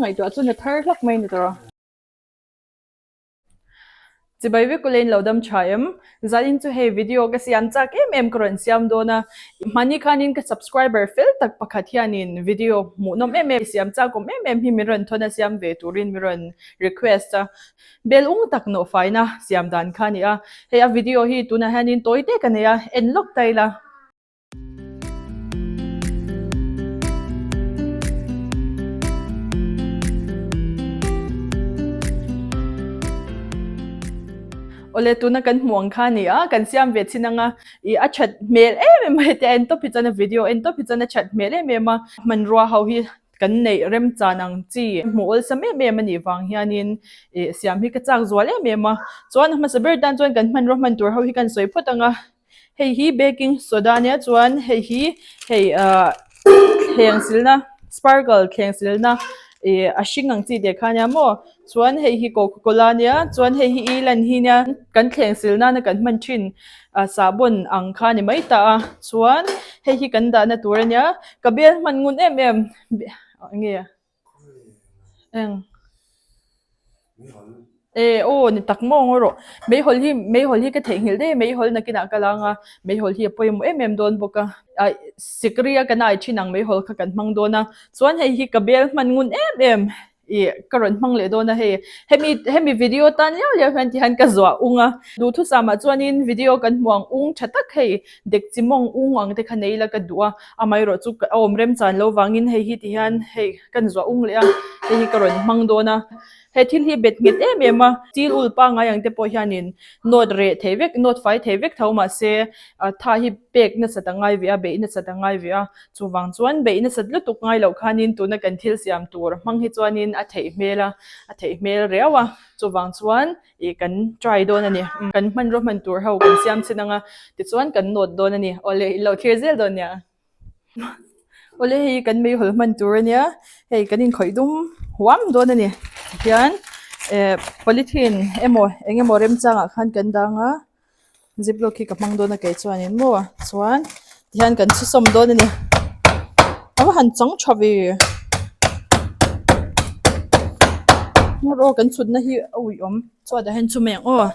ngaihtuah chuan a thar hlak mai a ni tawh. Chibai vek ule in lo dam tha em? Zanin chu hei video ka siam chak em em ka rawn siam dawn a, hmani khanin ka subscriber fel tak pakhat hianin video hmuhnawm em em siam chak awm em em hi min rawn thawn a siam ve turin min rawn request a, bel ung tak nawhfaina siam dan kha a ni a, hei a video hi tunah hianin tawi te ka nei a, en lawk ta ila. Awle tuna kan hmuh ang kha a ni a, kan siam ve chin anga ih a that hmel em em a hetia en tawp hi chuan a video en tawp hi chuan a that hmel em em a, hmanrua ho hi kan neih remchan ang chi hmuh awlsam em em a nih vang hianin ih siam hi ka chak zual em em a, chuan a hmasa ber tan chuan kan hmanrua hman tur ho hi kan sawi phawt ang a. Hei hi baking soda ania chuan hei hi hei ahh thleng silna sparkle thleng silna ih a hring ang chi te kha ania maw chuan hei hi coca cola ania chuan hei hi e lan hi nia kan thleng sil nana kan hman thin ah sahbawn ang kha a ni mai ta a chuan hei hi kan dahna tur ania ka bel hman ngun em em eng nge Eng. E aw ni tak maw ngaw rawh. Meihawl hi meihawl hi ka theihnghilh daih a meihawl nakinah ka lang a meihawl hi a pawimawh em em dawn bawk a. Aih sikri a kan ai thin ang meihawl kha kan hmang dawn a chuan hei hi ka bel hman ngun em em ih ka rawn hmang leh dawn a hei hemi hemi video tan liau liau hian tihian ka zuah ung a duhthusam ah chuanin video kan hmuh ang ung tha tak hei dekchi mawng ung ang te kha nei ila ka duh a. Amaherawh chu a awm remchan lo vangin hei hi ti hian hei kan zuah ung leh a, hei hi ka rawn hmang dawn a. He thil hi bet nghet em em a, steel ul pangngai ang te pawh hianin nawt reh thei vek, nawt fai thei vek tho mahse tha hi pek nasat a ngai ve a, beih nasat a ngai ve a. Chuvang chuan beih nasat lutuk ngai loh khanin tuna kan thil siam tur hmang hi chuanin a theih hmel a, a theih hmel riau a. Chuvang chuan ih kan try dawn a ni. Kan hmanraw hman tur ho kan siam chin ang a, tichuan kan nawt dawn a ni. Awle i lo thlir zel dawn nia. Awle hei kan meihawl hman tur a nia, hei kan inkhawih dum huam dawn a ni. Tihian eh polythene emaw eng emaw remchangah khan kan dang a. Ziplock hi ka hmang dawn a kei chuanin maw chuan tihian kan chhusawm dawn a ni a va han chang tha ve ngawr aw kan chhutna hi a uih awm chhuatah hian chu mai ang aw.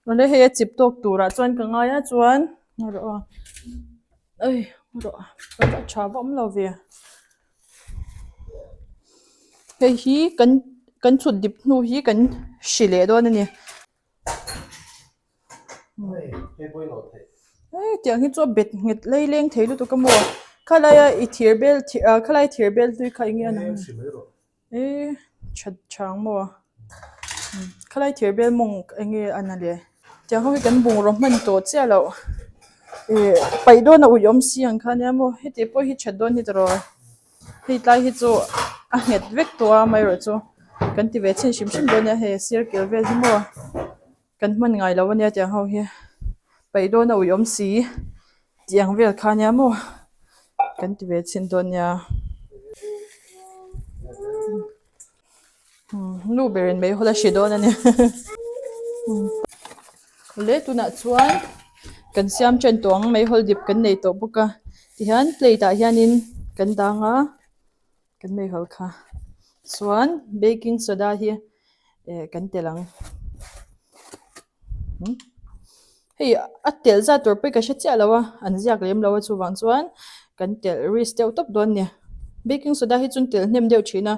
Awle hei a chip tawk turah chuan ka ngai a chuan ngawr aw. Ei rawh a tha vak awm lo ve hei hi kan kan chhut dip hnu hi kan hri leh dawn a ni hei tiang hi chu a bet nghet lei leng thei lutuk a maw khalaia i thir bel ah khalai thir bel hlui kha eng nge a ni E that chang maw khalai thir bel mawng eng nge a na le tiang ho hi kan bungraw hman tawh chiah loh ih paih dawn a ui awm si ang kha nia maw heti pawh hi that dawn hi tawh hei tlai hi chu a nghet vek tawh a amaherawh chu kan ti ve chhin hrim hrim dawn nia hei circle vel hi maw kan hman ngai lo ania tiang ho hi paih dawn a ui awm si tih ang vel kha ania maw kan ti ve chhin dawn nia nu berin meihawl a hri dawn a ni awle tunah chuan kan siam ṭan tawh ang meihawl dip kan nei tawh bawk a tihian plate ah hianin kan dang a. Kan meihawl kha chuan baking soda hi eh kan telh ang hei a telh zat tur pawh hi ka hre chiah lo a an ziak lem lo a chuvang chuan kan telh risk deuh tawp dawn a ni baking soda hi chu an telh hnem deuh thin a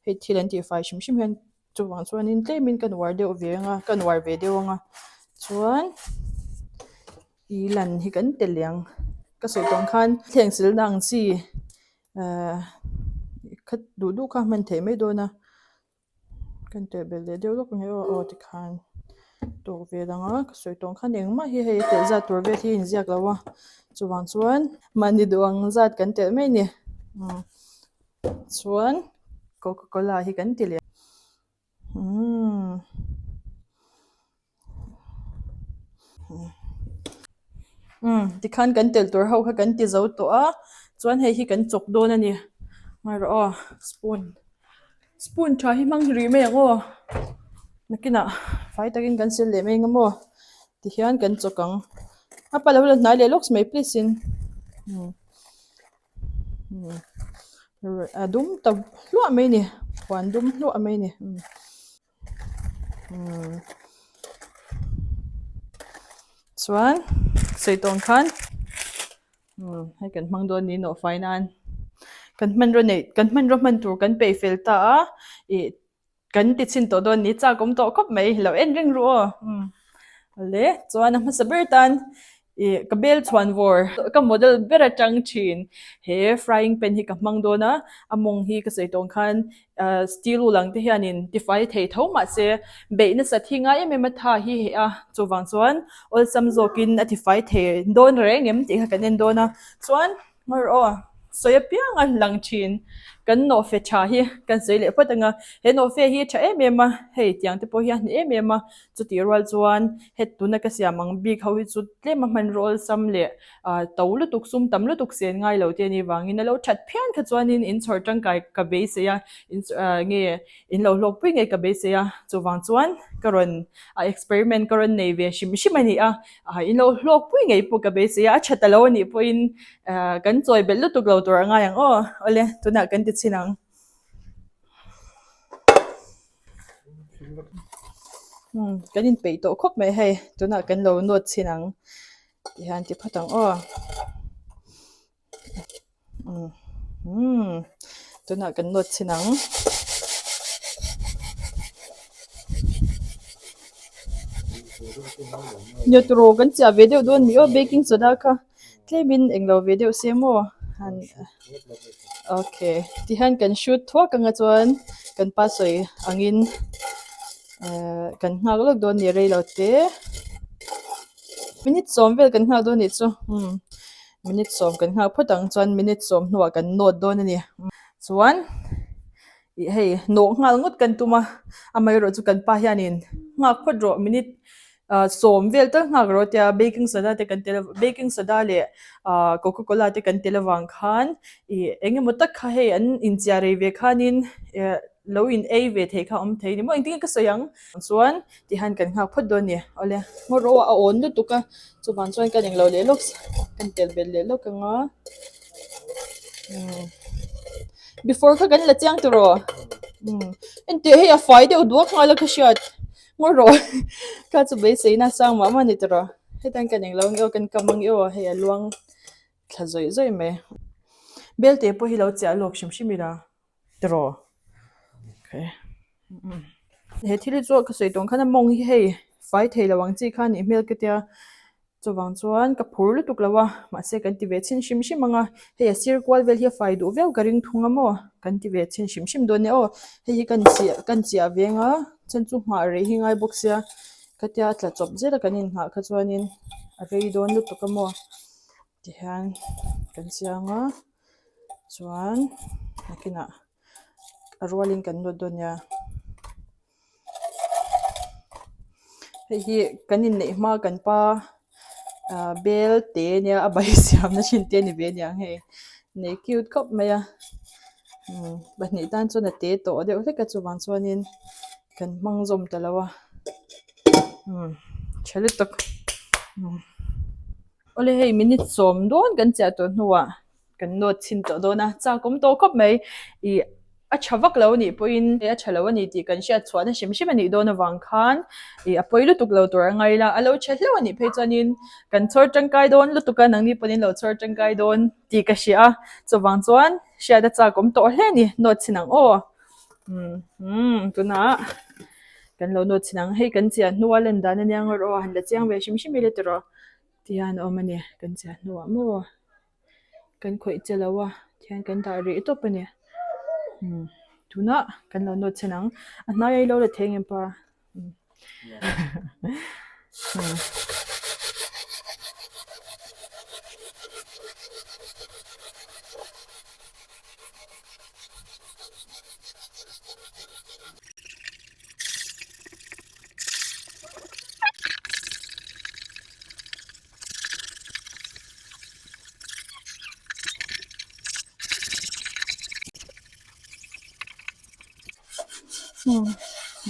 hei thil an tihfai hrim hrim hian chuvang chuanin tlemin ka nuar deuh ve ang a ka nuar ve deuh ang a chuan ih lan hi kan telh leh ang ka sawi tawh ang khan thleng silna ang chi. Ahh khat duh duh kha hman theih mai dawn a kan telh belh leh deuh lawk ang e aw aw tikhan tawk vel ang a ka sawi tawh ang khan engmah hi hei a telh zat tur vel hi a inziak lo a chuvang chuan mahni duh ang zat kan telh mai a ni chuan coca cola hi kan ti leh umm. Umm tikhan kan telh tur ho kha kan ti zo tawh a chuan hei hi kan chawk dawn a ni ngaih rawh aw spoon spoon tha hi hmang rih mai ang aw nakinah fai takin kan sil leh mai ang maw. Tihian kan chawk ang. A pa lo la hnai leh lawks mai please in. A dum ta hluah mai a ni. Huan dum hluah mai a ni. Chuan sawi tawng khan hei kan hmang dawn niin nawh fai nan kan hmanraw neih kan hmanraw hman tur kan peih fel ta a ih kan ti chhin tawh dawn ni chak awm tawh khawp mai lo en reng ru aw awle chuan a hmasa ber tan ih ka bel chhuan vawr ka model ber atang thin he frying pan hi ka hmang dawn a a mawng hi ka sawi tawng khan ahh steel wool ang te hianin tifai thei tho mahse beih nasat hi ngai em em a tha hi heh a chuvang chuan awlsam zawkin a tifai thei dawn reng em tih kha kan en dawn a chuan Hmar aw, sawi apiang a lang thin. Kan nawhfe tha hi kan sawi leh phawt ang a, he nawhfe hi a tha em em a, hei tiang te pawh hi a hne em em a, chutih rual chuan het tuna ka siam ang bik ho hi chu tlem a hmanraw awlsam leh ah to lutuk sum tam lutuk sen ngai lo te a nih vangin a lo that phian kha chuanin in chhawr tangkai ka beisei a, in ah nge in lo hlawkpui ngei ka beisei a, chuvang chuan ka rawn ah experiment ka rawn nei ve hrim hrim a ni a. Ah in lo hlawkpui ngei pawh ka beisei a, a tha ta lo a nih pawhin ah kan chawi belh lutuk lo tur a ngai ang aw, awle tunah kan ti chhin ang. Umm kan inpeih tawh khawp mai hei tunah kan lo nawt chhin ang tihian ti phawt ang aw. Umm tunah kan nawt chhin ang. Nia turaw kan chiah ve deuh dawn mi aw baking soda kha tlemin englo ve deuh se maw han okay tihian kan shoot thuak anga chuan kan pa sawi angin ehh kan nghak lawk dawn a ni rei lo te minute sawm vel kan nghak dawn a nih chu umm. Minute sawm kan nghak phawt ang chuan minute sawm hnuah kan nawt dawn a ni. Chuan ih hei nawh nghal ngawt kan tum a, amaherawh chu kan pa hianin nghak phawt rawh minute ah sawm vel tal nghak rawh tia baking soda te kan tel baking soda leh ah coca cola te kan tel avang khan ih eng emaw tak kha hei an inchiah rei ve khanin eh lo in ei ve thei kha a awm thei ni maw engtin nge ka sawi ang chuan Tihian kan nghak phawt dawn a ni. Awle, hmawraw a awn lutuk a, chuvang chuan kan englo leh lawk kan tel belh leh lawk ang a. Umm before kha kan la chiang tawh umm enteh hei a fai deuh duak nghal a ka hriat hmawraw kha chu beiseina sang mah mah a ni tawh hetiang kan englo ang e aw kan kam ang e aw hei a luang thla zawih zawih mai. Belte pawh hi lo chiah lawk hrim hrim ila. Tiraw okay he thil hi chu ka sawi tawng khan a mawng hi hei fai thei lo ang chi kha a nih hmel ka tia chuvang chuan ka phur lutuk lo a mahse kan ti ve chhin hrim hrim ang a hei a sir kual vel hi a fai duh viau ka ring thung a maw kan ti ve chhin hrim hrim dawn nia aw hei hi kan chiah kan chiah veng a chuan chu nghah rei hi ngai bawk sia khatia a tla chawp zel a kan innghah kha chuanin a rei dawn lutuk a maw tihian kan chiang a. Chuan nakinah a rualin kan nawt dawn nia. Hei hi kan inneih hma kan pa ah bel te nia a bai siamna thin te a ni ve aniang hei. Nei cute khawp mai a. Umm pahnih tan chuan a te tawh deuh hlek a chuvang chuanin kan hmang zawm ta lo a. Umm tha lutuk. Umm. Awle hei minute sawm dawn kan chiah tawh hnuah kan nawt chhin tawh dawn a, chak awm tawh khawp mai. Ih a tha vak lo anih pawhin a tha lo a ni tih kan hriat chhuahna hrim hrim a nih dawn avang khan ih a pawi lutuk lo tur a ngai la, a lo tha hleuh a nih phei chuanin kan chhawr tangkai dawn lutuk a, nangni pawhin lo chhawr tangkai dawn tih ka hria a, chuvang chuan hriat a chak awm tawh hle a ni, nawt chhin ang aw. Umm umm tunah kan lo nawt chhin ang, hei kan chiah hnua lan dan ania ngawr aw, han la chiang ve hrim hrim ila tiraw. Tihian a awm a ni kan chiah hnuah maw kan khawih che lo a tihian kan dah rih tawp a ni umm tunah kan lo nawt chhen ang a hnai a ilo la thei ang em pa umm.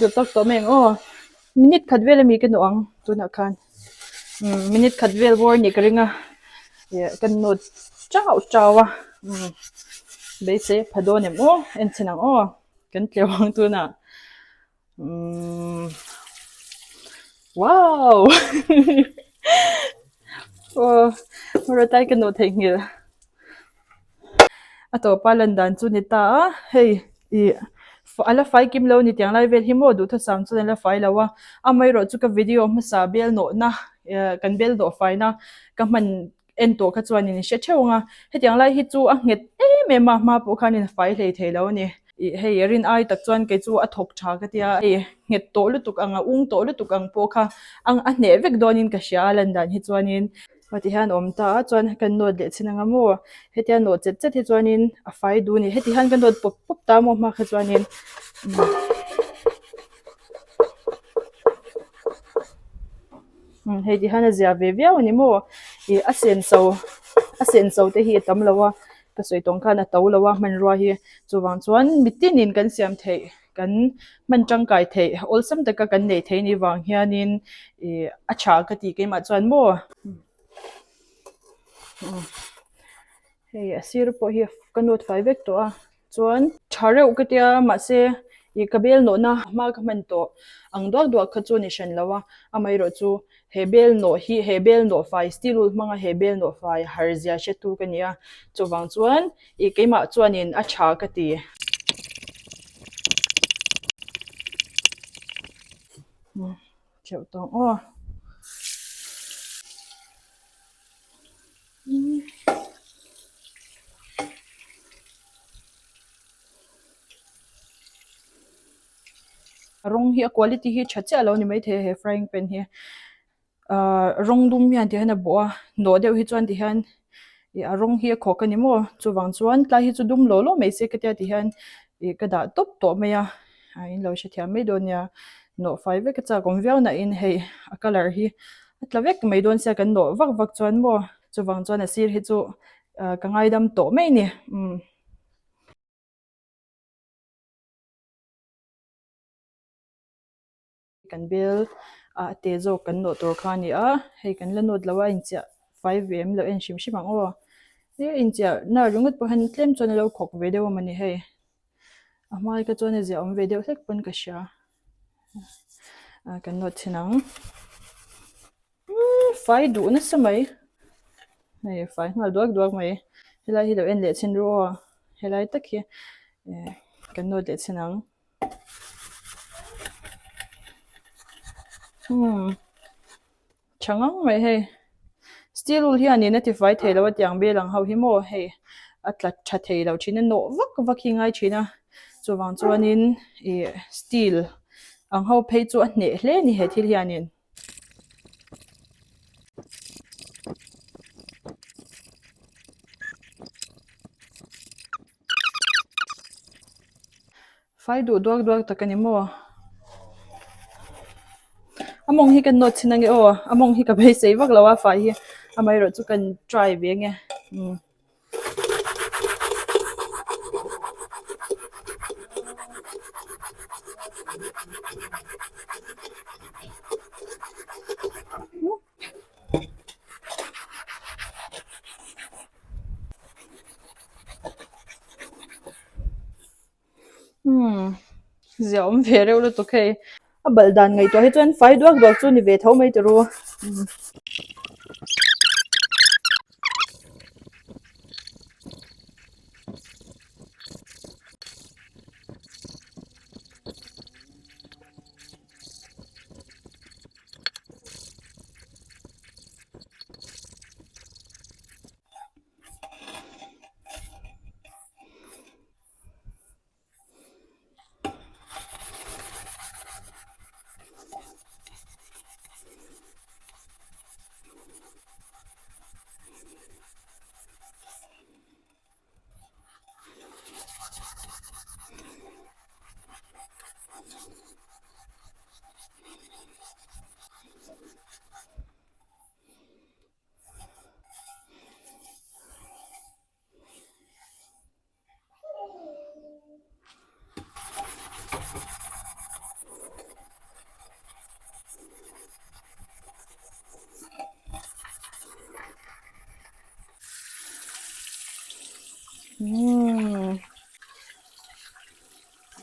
Duh tawk tawh mai ang aw minute khat vel ami ka nuh ang tunah khan. Minute khat vel bawr nih ka ring a ih kan nawt chau chau a beisei a pha dawn em aw en chhin ang aw kan tleu ang tunah umm wow aw rawtai ka nawh theihnghilh. A tawpa lan dan chu ni ta a, hei ih a la fai kim lo ni tiang lai vel hi maw duhthusam chuan a la fai lo a, amaherawh chu ka video hmasa bel nawhna eh kan bel nawh faina ka hman en tawh kha chuanin i hre theuh ang a, hetiang lai hi chu a nghet em em a hma pawh khanin a fai hlei thei lo a ni. Ih hei rin ai tak chuan kei chu a thawk tha ka tia, hei nghet tawh lutuk ang a ung tawh lutuk ang pawh kha a hneh vek dawnin ka hria a lan dan hi chuanin. Aw ti hian a awm ta a chuan kan nawt leh chin anga maw hetia nawt chet chet hi chuanin a fai duh a ni heti hian ka nawt pawp pawp ta maw hma kha chuanin umm hei ti hian a zia ve viau a ni maw ih a senso a senso te hi a tam lo a ka sawi tawng khan a to lo a hmanrua hi chuvang chuan mitinin kan siam theih. Kan hman tangkai theih awlsam taka kan neih theih ni vang hianin ih a tha ka tih keimah chuan maw hei a sir pawh hi ka nawt fai vek tawh a chuan tha reuh ka tia mahse ih ka bel nawhna hma ka hman tawh ang duak duak kha chu a ni hran lo a amaherawh chu he bel nawh hi he bel nawh fai steel wool hmanga he bel nawh fai har zia hretu ka ni a chuvang chuan ih keimah chuanin a tha ka ti. Theuh tawng aw. A rawng hi a quality hi tha chiah lo a ni maithei a he frying pan hi ahh rawng dum hian ti hian a bawh a nawh deuh hi chuan ti hian ih a rawng hi a khawk a ni maw chuvang chuan tlai hi chu dum law law mai se ka tia ti hian ih ka dah tawp tawh mai a a in lo hrethiam mai dawn nia nawh fai vek a chak awm viau na in hei a colour hi a tla vek mai dawn sia kan nawh vak vak chuan maw chuvang chuan a sir hi chu ah ka ngaidam tawh mai a ni umm. Kan bel ah te zawk kan nawh tur kha a ni a, hei kan la nawt lo a inchiah fai ve em lo en hrim hrim ang aw. He inchiah na ringawt pawh hian tlem chuan a lo khawk ve deuh a mawni hei. A hmai kha chuan a ziah awm ve deuh hlek pawn ka hria. Ah kan nawt chhin ang. Umm fai duh nasa mai. Hei fai nghal duak duak mai. Helai hi lo en leh chhin ru aw. Helai tak hi eh kan nawt leh chhin ang. Umm tha ngang mai hei steel wool hianin a tifai thei lo a tiang bel ang ho hi maw hei a tla tha thei lo thin a nawh vak vak hi ngai thin a chuvang chuanin ih steel ang ho phei chu a hneh hle a ni he thil hianin. Fai duh duak duak tak a ni maw? A mawng hi kan nawt chhin ange aw, a mawng hi ka beisei vak lo a fai hi amaherawh chu kan try ve ange umm. Umm zia awm ve reuh lutuk hei a balh dan ngaihtuah hi chuan fai duak duak chu ni ve tho mai tawh ru.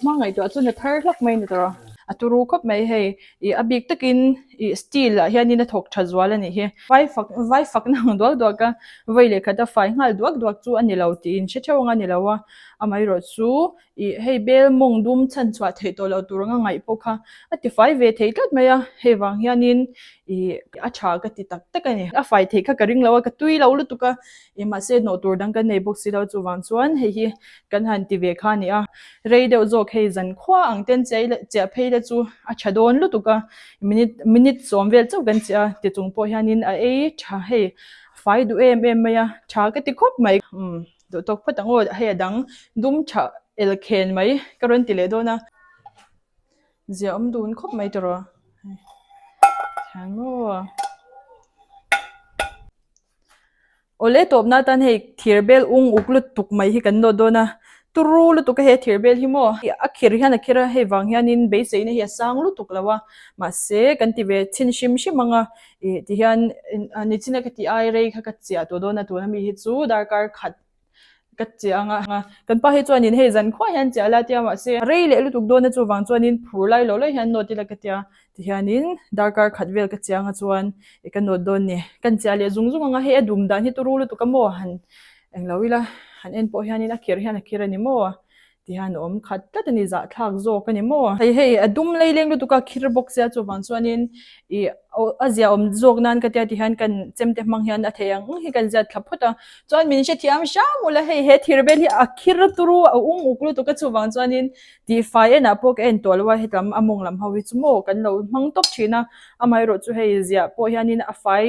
Hma ngaihtuah chuan a thar hlak mai a ni tawh a, a turu khawp mai hei ih a bik takin ih steel ah hianin a thawk tha zual a nih hi. Vai fak vai fakna ang duak duak a, vawi leh khat a fai nghal duak duak chu a ni lo tih in hre theuh ang a ni lo a, amaherawh chu ih hei bel mawng dum chhan chhuah theih tawh loh tur anga ngaih pawh kha a ti fai ve thei tlat mai a, hei vang hianin ih a tha ka ti tak tak a ni. A fai theih kha ka ring lo a, ka tui lo lutuk a, ih mahse nawh tur dang kan nei bawk si lo chuvang chuan hei hi kan han ti ve kha a ni a, rei deuh zawk hei zan khua ang ten chiai leh chiah phei te chu a tha dawn lutuk a, minute minute sawm vel chauh kan chiah a, ti chung pawh hianin a ei tha hei fai duh em em mai a, tha ka ti khawp mai umm duh tawk phawt ang aw hei a dang dum tha el khen mai ka rawn ti leh dawn a, zia awm dun khawp mai tawh hei thian maw. Awle tawpna atan hei thir bel ung uk lutuk mai hi kan nawt dawn a, turu lutuk a he thir bel hi maw a khir hian a khir a hei vang hianin beiseina hi a sang lutuk lo a mahse kan ti ve chhin hrim hrim ang a ih tihian nichina ka tih ai rei kha ka chiah tawh dawn a tuna mi hi chu darkar khat Ka chiang a, kan pa hi chuanin hei zan khuah hian chiah la tia mahse rei leh lutuk dawn a chuvang chuanin phur lai lo lai hian nawt ila ka tia tihianin darkar khat vel ka chiang a chuan i ka nawt dawn ni. Kan chiah leh zung zung ang a hei a dum dan hi turu lutuk a maw han englo ila han en pawh hianin a khir hian a khir a ni maw. Tihian a awm khat tlat a ni, zahthlak zawk a ni maw? Hei hei a dum lei leng lutuk a khir bawk sia chuvang chuanin ih a zia awm zawk nan ka tia tihian kan chemte hmang hian a thei ang ang hi kan ziat thla phawt a, chuan min hrethiam hram ula hei he thir vel hi a khir turu a ung uk lutuk a chuvang chuanin tihfai enah pawh ka en tawh lo a hetlam a mawng lam ho hi chu maw kan lo hmang tawp thin a, amaherawh chu hei ziah pawh hianin a fai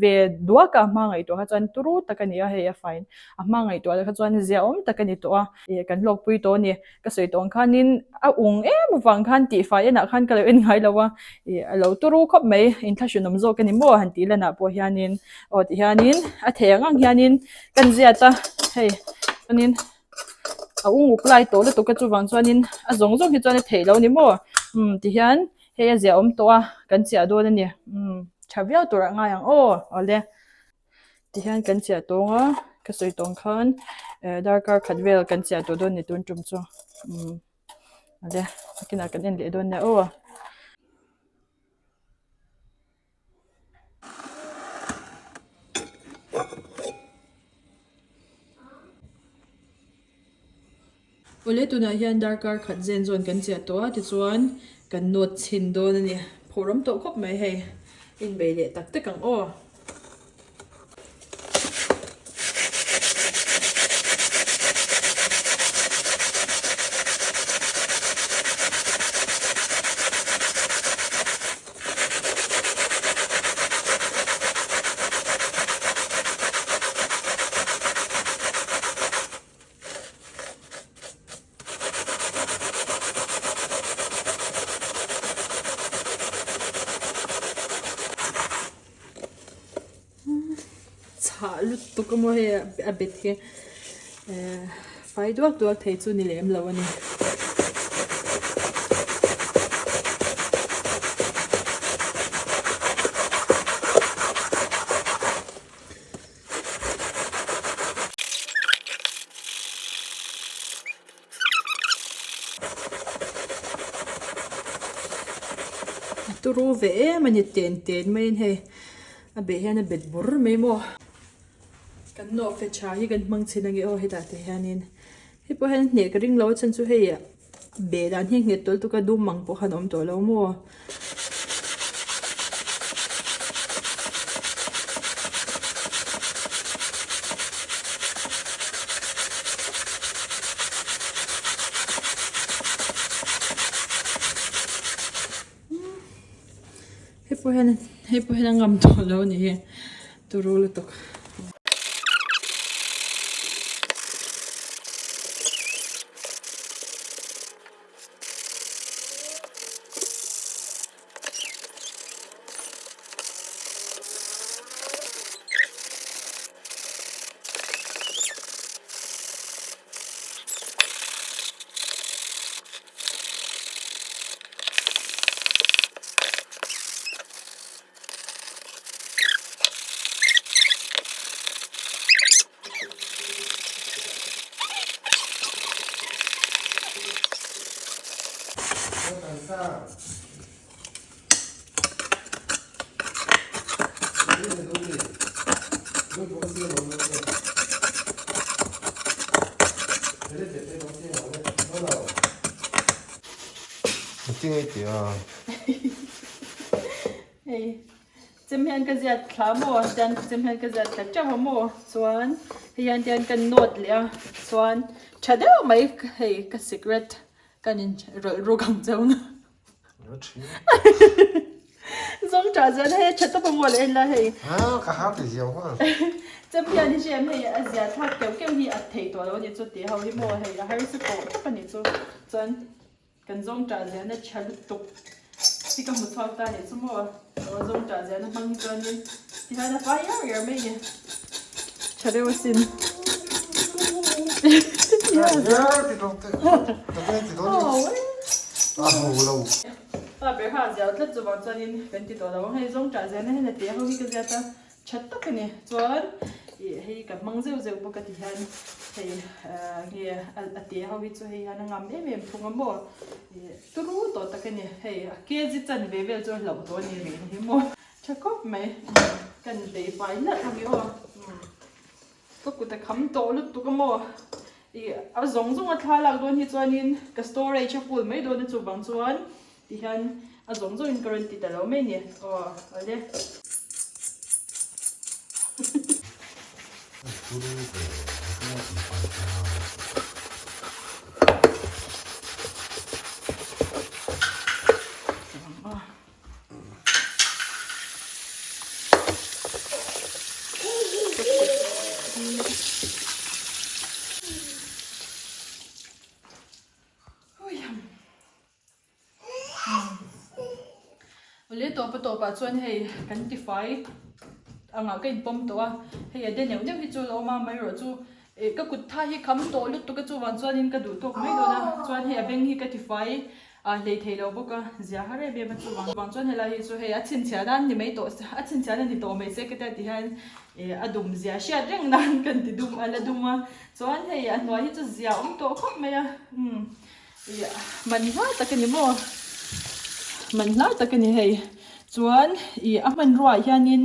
ve duak a, a hma ngaihtuah kha chuan turu tak a ni a, hei a fine a hma ngaihtuah kha chuan ziaawm tak a ni tawh a, ih kan hlawkpui tawh a ni, ka sawi tawh ang khanin a ung em avang khan tihfai enah khan ka lo en ngai lo a, ih a lo turu khawp mai, inthlahrunawm zawk a ni maw han tih lanah pawh hianin aw ti hianin a thei ang ang hianin kan ziat a, hei chuanin a ung uk lai tawh lutuk a chuvang chuanin a zawng zawng hi chuan a theih loh a ni maw umm ti hian. Hei a ziah awm tawh a, kan chiah dawn a ni. Umm, tha viau tur ah ngai ang aw, awle. Tihian kan chiah tawng a, ka sawi tawng khan eh darkar khat vel kan chiah tawh dawn ni tun tum chu. Umm, awle, nakinah kan en leh dawn nia aw. Awle tunah hian darkar khat zen zawn kan chiah tawh a tichuan kan nawt chhin dawn a ni phur awm tawh khawp mai hei inbei leh tak tak ang aw. Chhah lutuk a maw hei a bet hi ehh fai duak duak thei chu ni lem lo a ni. A turu ve em a ni ten ten maiin hei a beh hian a bet bur mai maw kan nawh fe tha hi kan hmang chhin ange aw hetah te hianin hei pawh hian hneh ka ring lo a chhan chu hei beh dan hi a nghet tawlh tuk a dum ang pawh khan a awm tawh lo maw. Hei pawh hian hei pawh hian a ngam tawh lo a ni hi turu lutuk. Hei chem hian ka ziat thla maw tian chem hian ka ziat thla teuh a maw chuan hei hian tian ka nawt leh a chuan tha deuh mai hei ka secret ka nin rawlh ruk ang cheu na zawng tah chuan hei tha tawp a maw leh en la hei chem hian hi hriam hei a zia thlak keuh keuh hi a theih tawh lo a ni chu tih ho hi maw hei a harsa tawh tawp a ni chu chuan. Kan zawng ṭah ziahna ṭha lutuk hi ka hmu chhuak ta nih chu maw? Aw zawng ṭah ziahna hmang hi chuanin ti hian a fai iar iar mai ni. Ṭha deuh asin. Pa ber kha a zial tlat chuvang chuanin kan ti tawh lo ang. Hei zawng ṭah ziahna hian a tih ho hi ka ziat a. Tha tak a ni. Chuan ih hei ka hmang zeuh zeuh bawk a ti hian hei nge a te ho hi chu hei hian a ngam em em thung a maw ih turu tawh tak a ni. Hei a kg chan ve vel chu a hlauh tawh a ni rih hi maw. Tha khawp mai kan bei fai hlauh ang i aw. Ka kut a kham tawh lutuk a maw ih a zawng zawng a thla lak dawn hi chuanin ka storage a full mai dawn a chuvang chuan ti hian a zawng zawngin ka rawn ti ta lo mai a ni aw awle. Awle tawpa tawpah chuan hei kan tifai angah ka inpawm tawh a, hei a de neuh neuh hi chu la awm a, amaherawh chu ih ka kut tha hi kham tawh lutuk a chuvang chuanin ka duh tawk mai dawn a, chuan hei a beng hi ka tifai a hlei thei lo bawk a, zia har em em a chuvang vang chuan helai hi chu hei a chhinchhiah nan ni mai tawh a chhinchhiah nan ni tawh mai se ka tia ti hian ih a dum zia hriat reng nan kan ti dum a la dum a, chuan hei a hnuai hi chu zia awm tawh khawp mai a umm ih man hla tak a ni maw man hla tak a ni hei chuan ih a hmanruaah hianin.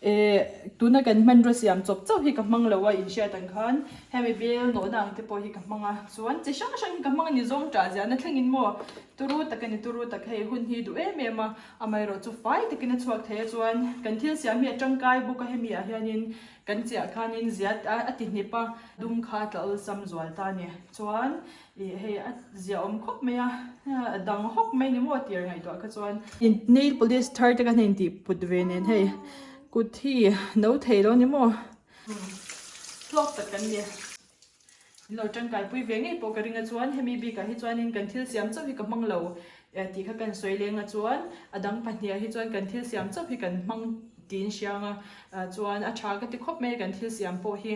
Eh, tuna kan hmanrua siam chawp chauh hi ka hmang lo a, inhriat ang khan hemi bel nawhna ang te pawh hi ka hmang a, chuan chi hrang hrang hi ka hmang a ni zawng ṭah ziahna thlengin maw turu tak a ni turu tak hei hun hi duh em em a, amaherawh chu fai takin a chhuak thei a chuan kan thil siam hi a tangkai bawk a hemi ah hianin kan chiah khanin ziat a a ti hnip a, dum kha a tla awlsam zual ta a ni chuan Ih hei a ziahawm khawp mai a, a dang hawk mai ni maw tir ngaihtuah kha chuan. Nail polish thar te khan hei intih put ve nen hei kut hi no thei lo ni maw. Hlawk tak kan ni. In lo tangkai pui ve ngei pawh ka ring a chuan hemi bikah hi chuanin kan thil siam chauh hi ka hmang lo tih kha kan sawi leng a chuan a dang pahniha hi chuan kan thil siam chauh hi kan hmang tiin hriang a chuan a tha ka ti khawp mai kan thil siam pawh hi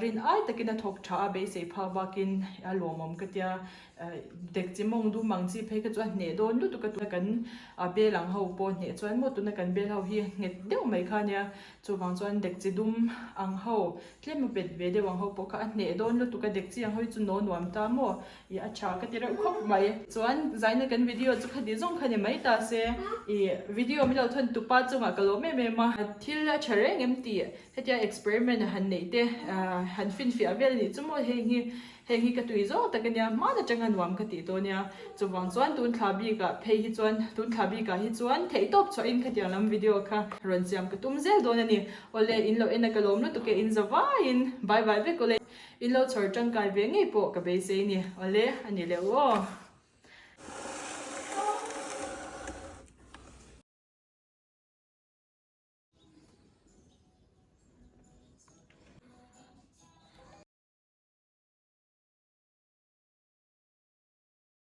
Rin ai takin a thawk tha a, beisei phak bakin a lawmawm ka tia. Dek chi mawng dum ang chi phei kha chu a hneh dawn lutuk a, tuna kan bel ang ho pawh hneh chuan maw tuna kan bel ho hi nghet deuh mai kha nia. Chuvang chuan dek chi dum ang ho tlem a bet ve deuh ang ho pawh kha a hneh dawn lutuk a, dek chi ang ho hi chu naw nuam ta maw ih a tha ka ti reuh khawp mai. Chuan zaina kan video chu khati zawng kha ni mai ta se ih video min lo thawn tupa chungah ka lawm em em a, thil a tha reng em tih Hetia experiment a han neih te han finfiah vel anih chu maw heng hi heng hi ka tui zawng tak ania hman atanga nuam ka tih tawh ania chuvang chuan tun thla bikah phei hi chuan tun thla bikah hi chuan theihtawp chhuahin khatiang lam video kha rawn siam ka tum zel dawn ani awle in lo en a ka lawm lutuk e in za vaiin bye bye vek awle in lo chhawr tangkai ve ngei pawh ka beisei ni awle ani leh u aw.